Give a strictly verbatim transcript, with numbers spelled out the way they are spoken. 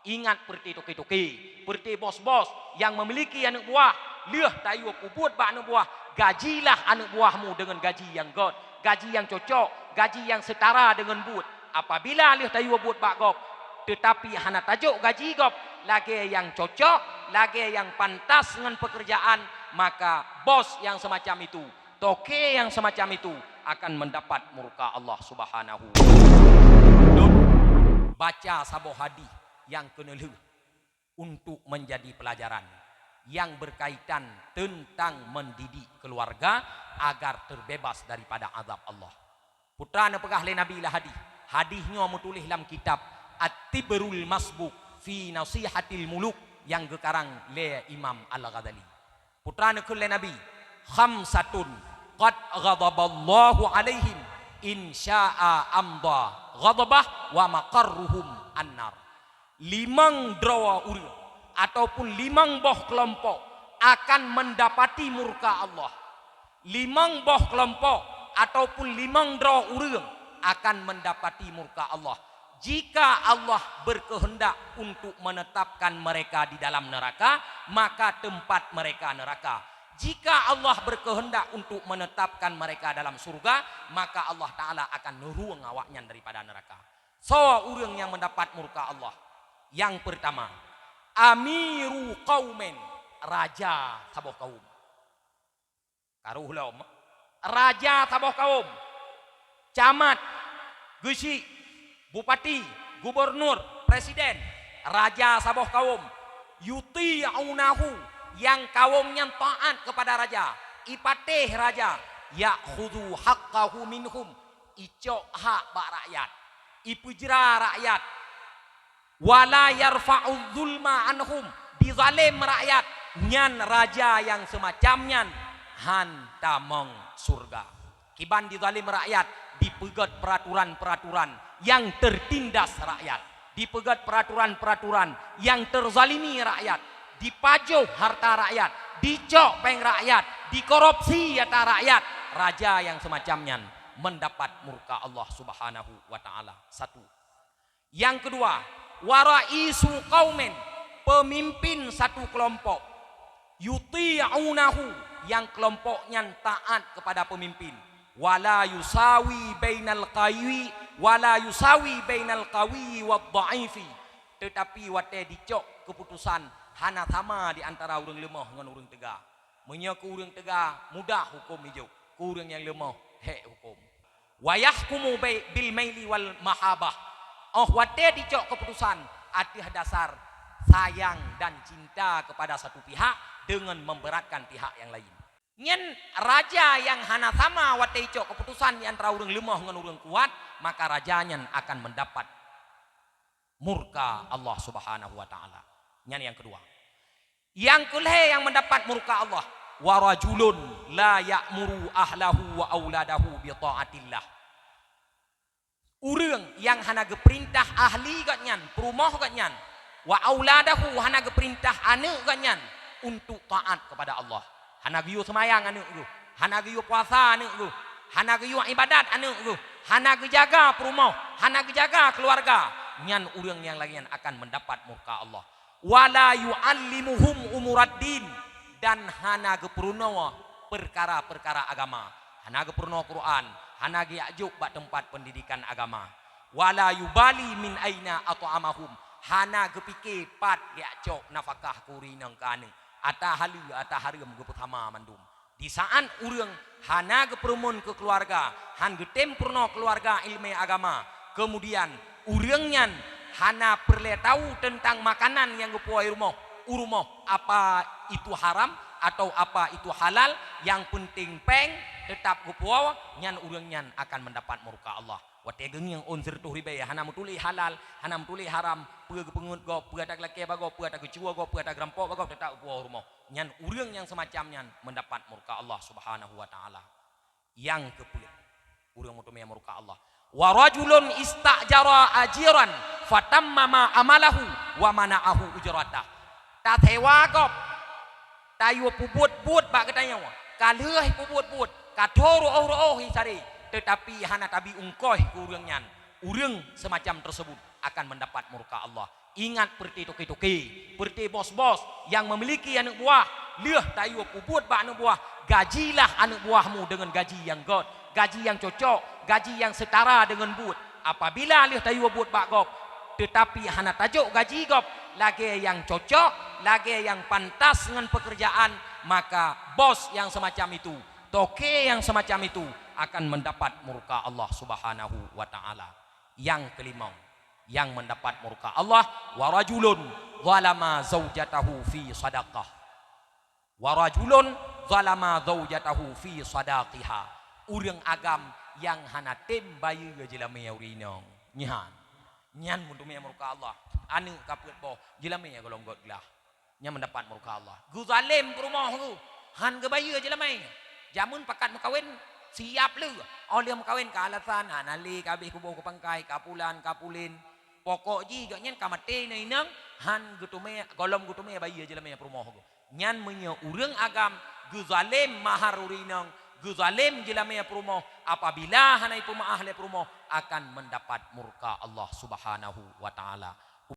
Ingat peureuté toke-toke, peureuté bos-bos nyang memiliki aneuk buah, lheueh tayue peubuet bak aneuk buah, gajilah aneuk buahmu deungon gaji nyang gét, gaji nyang cocok, gaji nyang seutara deungon buet. Apabila lheueh tayue buet bak gob, teutapi hana tajok gaji gob lagée nyang cocok, lagée nyang pantas ngon peukeurjaan, maka bos nyang seumacam itu, toke nyang seumacam itu akan mendapat murka Allah Subhanahu wa Taala. Lôn baca saboh hadih nyang keuneulheueh untuk menjadi pelajaran yang berkaitan tentang mendidik keluarga agar terbebas daripada azab Allah. Peue neupeugah lé Nabi lam hadih. Hadih nyoe meutuléh lam kitab At-Tibrul Masbuk fi Nasihatil Muluk nyang geukarang lé Imam Al-Ghazali. Peue neukheun lé Nabi, "Khamsatun qad ghadaballahu 'alaihim, in syaa amdha ghadabah wa maqarruhum annar." Limong droe ureuëng ataupun limong boh keulompok akan mendapati murka Allah. Limong boh keulompok ataupun limong droe ureuëng akan mendapati murka Allah. Jika Allah berkehendak untuk menetapkan mereka di dalam neraka, maka tempat mereka neraka. Jika Allah berkehendak untuk menetapkan mereka dalam surga, maka Allah Ta'ala akan neurueng awaknyan daripada neraka. Soe ureuëng nyang mendapat murka Allah? Nyang peurtama, amiru qaumin, raja saboh kaum. Karu lom, raja saboh kaum, camat, geuchik, bupati, gubernur, presiden, raja saboh kaum, yuti'unahu, nyang kaum nyan taát kepada raja, ipatéh raja, ya'khudhu haqqahu minhum, icok hak bak rakyat, ipeujra rakyat, wala yarfa'u zulma anhum, dizalem rakyat, nyan raja nyang seumacam nyan han tamong surga. Kiban dizalem rakyat, dipeugét peraturan-peraturan nyang tertindas rakyat, dipeugét peraturan-peraturan nyang terzalimi rakyat, dipajoh harta rakyat, dicok péng rakyat, dikorupsi harta rakyat, raja nyang seumacam nyan mendapat murka Allah Subhanahu wa Ta'ala. Satu. Nyang keudua, wa ra'isu qaumin, peumimpin satu keulompok, yuti'unahu, nyang keulompok nyan taát kepada peumimpin, wala yusawi bainal qawi, wala yusawi bainal qawi wad dha'ifi, teutapi watée dicok keuputosan hana sama di antara ureuëng leumoh ngon ureuëng teuga. Meunyoe keu ureuëng teuga mudah huköm ijok, keu ureuëng nyang leumoh hék huköm. Wa yahkumu bai-, bil maili wal mahabah. Óh watée dicok keuputosan ateueh dasar sayang dan cinta kepada satu pihak deungon memberatkan pihak yang lain. Nyan raja nyang hana sama watée icok keuputosan di antara ureuëng leumoh ngon ureuëng kuat, maka raja nyan akan mendapat murka Allah Subhanahu wa Ta'ala. Nyan nyang keudua. Nyang keulhée nyang mendapat murka Allah, wa rajulun la ya'muru ahlahu wa auladahu bi ta'atillah. Ureuëng nyang hana geupeurintah ahli gobnyan, peurumoh gobnyan, wa auladahu, hana geupeurintah aneuëk gobnyan untuk taát kepada Allah. Hana geuyue seumayang aneuëk geuh, hana geuyue puasa aneuëk geuh, hana geuyue ibadat aneuëk geuh, hana geujaga peurumoh, hana geujaga keuluwarga, nyan ureuëng nyang lagée nyan akan mendapat murka Allah. Wala yu'allimuhum umuraddin, dan hana geupeurunoe peukara-peukara agama, hana geupeurunoe Quran, hana geujak jok bak teumpat peundidikan agama. Wala yubali min aina at'amahum, hana geupike pat geujak cok nafakah keu ureuëng inong keu aneuëk, ata haleue ata hareuem geupeusama mandum. Di saát ureuëng hana geupeurumoe keu keuluwarga, han geutem peurunoe keuluwarga iéleumé agama, keumudian ureuëng nyan hana peureulée tahu teuntang makanan nyang geupuwoe rumoh, u rumoh, apa itu haram atau apa itu halal, nyang peunteng péng teutap geupuwoe, nyan ureuëng nyan akan mendapat murka Allah. Watée geungieng ôn sireutôh ribée, hana meutuléh halal, hana meutuléh haram, peue geupeungeut gob, peue ata geulakée bak gob, peue ata geucuwa gob, peue ata geurampok bak gob, teutap geupuwoe u rumoh. Nyan ureuëng nyang seumacam nyan mendapat murka Allah Subhanahu wa Ta'ala. Nyang keupeuet, ureuëng meuteumé murka Allah. Wa rajulun ista'jara ajiran fatammama amalahu wa mana'ahu ujratah. Tasewa gob, tayue peubuet buet bak geutanyoe, ka lheueh peubuet buet, ka tho reuôh-reuôh isaré, teutapi hana tabi ungkoh keu ureuëng nyan, ureuëng seumacam tersebut akan mendapat murka Allah. Ingat peureuté toke-toke, peureuté bos-bos nyang memiliki aneuk buah, lheueh tayue peubuet bak aneuk buah, gajilah aneuk buahmu deungon gaji nyang gét, gaji nyang cocok, gaji nyang seutara deungon buet. Apabila lheueh tayue buet bak gob, teutapi hana tajok gaji gob lagée nyang cocok, lagée nyang pantas ngon peukeurjaan, maka bos nyang seumacam itu, toke nyang seumacam itu akan mendapat murka Allah Subhanahu wa Ta'ala. Nyang keulimong, nyang mendapat murka Allah, "Wa rajulun zalama zaujatahu fi sadaqah." "Wa rajulun zalama zaujatahu fi sadaqiha." Ureuëng agam nyang hana tem bayeue jeulamé ureuëng inong. Nyan, nyan meuteumé murka Allah. Aneuk ka peuet boh, jeulamé gohlom gét glah. Nyan mendapat murka Allah. Geuzalem peurumoh geuh, han geubayeue jeulamé. Jameun pakat meukawen, siap lé. Óh lheueh meukawen ka alasan, hana lé, ka habéh kuboh keu pangkai, ka pulan, ka pulen. Pokok jih gobnyan ka maté ngon inong, han geuteumé, gohlom geuteumé bayeue jeulamé peurumoh geuh. Nyan meunyoe ureuëng agam geuzalem mahar ureuëng inong, geuzalem jeulamé peurumoh, apabila hana ipeumeuáh lé peurumoh, akan mendapat murka Allah Subhanahu wa Ta'ala.